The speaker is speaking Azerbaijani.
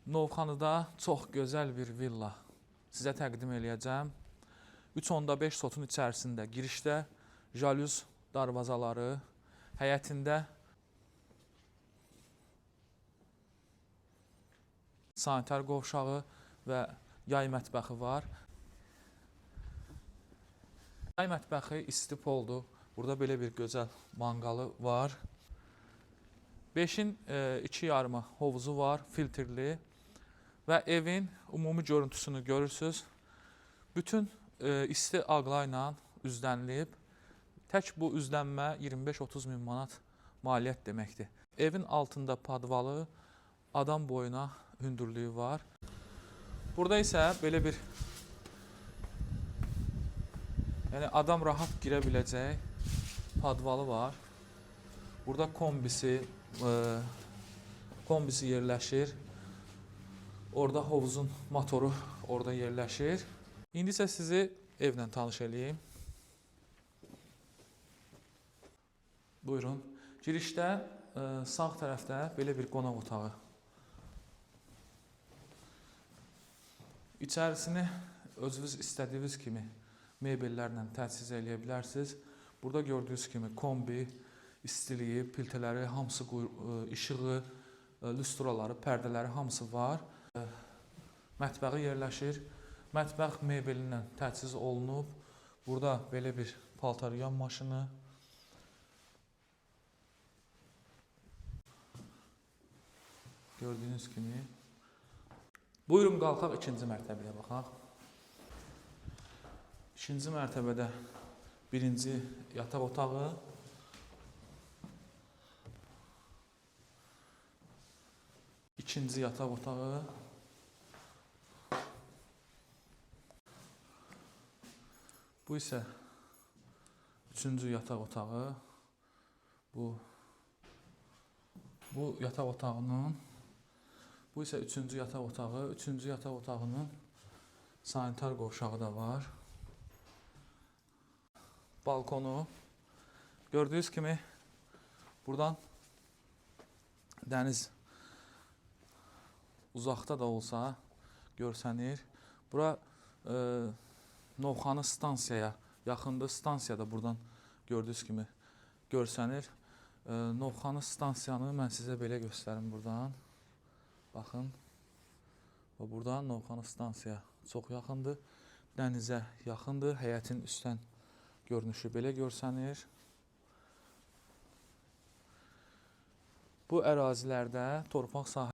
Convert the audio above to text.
Novxanıda çox gözəl bir villa sizə təqdim eləyəcəm. 3,5 sotun içərisində girişdə jalüz darvazaları, həyətində sanitar qovşağı və yay mətbəxi var. Yay mətbəxi isti poldur. Burada belə bir gözəl manqalı var. 5-in 2 yarımı hovuzu var, filtrli və evin ümumi görüntüsünü görürsüz. Bütün isti ağla ilə üzlənilib. Tək bu üzlənmə 25-30 min manat maliyyət deməkdir. Evin altında padvalı, adam boyuna hündürlüyü var. Burada isə belə bir, yəni adam rahat girə biləcək padvalı var. Burada kombisi yerləşir. Orada hovuzun motoru orada yerləşir. İndi isə sizi evlə tanış eləyim. Buyurun. Girişdə sağ tərəfdə belə bir qonaq otağı. İçərisini özünüz istədiyiniz kimi mebellərlə təchiz eləyə bilərsiniz. Burada gördüyünüz kimi kombi, istiliyi, piltələri, hamısı işığı, lüstraları, pərdələri hamısı var. Mətbəxi yerləşir. Mətbəx mebeli ilə təchiz olunub. Burada belə bir paltar yuyan maşını. Gördüyünüz kimi. Buyurun qalxaq ikinci mərtəbəyə baxaq. İkinci mərtəbədə birinci yataq otağı. İkinci yataq otağı. Bu isə üçüncü yataq otağı. Bu yataq otağının, bu isə üçüncü yataq otağı. Üçüncü yataq otağının sanitar qovşağı da var. Balkonu. Gördüyünüz kimi buradan dəniz uzaqda da olsa görsənir. Bura Novxanı stansiyaya yaxındır. Stansiya da buradan gördüyünüz kimi görsənir. Novxanı stansiyanı mən sizə belə göstərim buradan. Baxın. Və buradan Novxanı stansiya çox yaxındır. Dənizə yaxındır. Həyətin üstdən görünüşü belə görsənir. Bu ərazilərdə torpaq sahələri